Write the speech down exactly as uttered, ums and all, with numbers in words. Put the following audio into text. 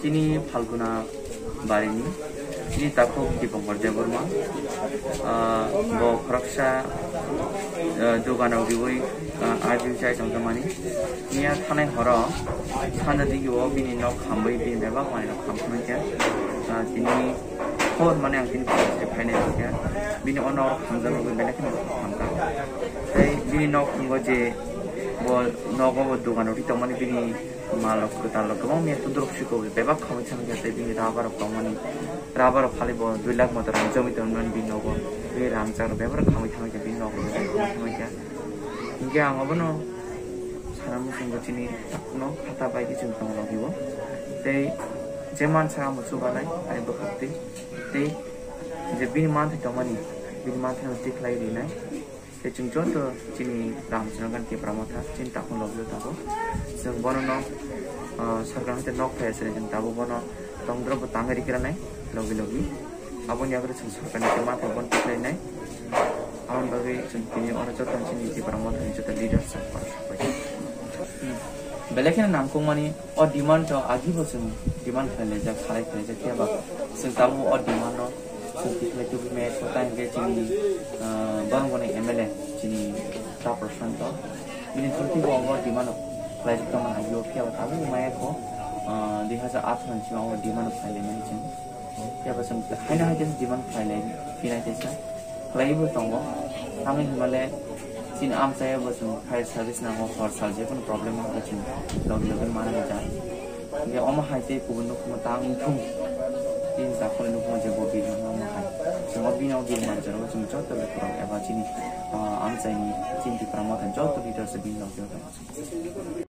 Chini Phalguna barini, chini takhuk Dipankar Debbarma, ah, bo khoroksa, ah, dogano riwi, ah, ajil chai tongjakmani. Miya thanai horo sanja digi o bini nok khamwi bini bebak manwi rok khamkha khe, ah, tini hor mane ang tini police rok phainai khe bini o nok khamjak rogwi belai kheno khamkha. Tei bini nok tongo je bo nogo bo dogano ri tongmani bini Malrok kwtalrok kwbangma miya tundrok siko bebak khamwi thangwi kha tei bini rubber rok tongmani rubber rok phali bo dui lakh moto rang jomwi tongmani bini nogo. Bini rangchak rok bebak khamwi thangwi kha bini nogo bebak khamwi thangwi kha. Hinkhe ang obono sana muchungo chini takhukno khata bai khe chwng tongna logi o. Tei je mansa amo chubanai ani bwkhak twi tei je bini manthai tongmani bini manthai no tikhlai rinai. Tei chwng joto chini Ramchandra Gandhi Tipra Motha chini takhuk logio tabuk. Chwng bono no, ah, sarkar haste nok phai aswk chwng tabuk bono tongdrop bo tangwi rikranai logi logi. Aboni yagre chwng sarkar ni khe ma thai bono tikhlainai. Aboni bagwi chwng tini oro joto chini Tipra Motha ni joto leaders rok oro sok pai. Hmm. Belai kheno nangkukmani o demand rok agi bo chwng demand khlai laijak, khalai khlai jak, phiya ba chwng tabuk o demand no chwng tikhlai tubui maya kho, tei hwnkhe chini, ah, borok boni M L A chini Ta Prashanto bini thurti bo omo demand rok khlai jak tongmani agi o, phiya ba tabuk maya kho, ah, dui hajar atharo ni simi omo demand rok khlai laimani chwng. Phiya ba chwng haino hai khe demand khlai lai, phinai teisa khlai bo tongo. Tamni hwnba le chini amchai bo chwng fire service nango, hor sal je kono problem wngkha chwng logi logi mana rijak. Hingke omo hai tei kubun nokhumo tang wngthung. Bini takhukni nokhumo je bo birma omo hai. Chwng o bini o birma jora o chwng joto lukurok eba chini, ah, amchaini chini Tipra Motha joto leaders bini logi o tongo.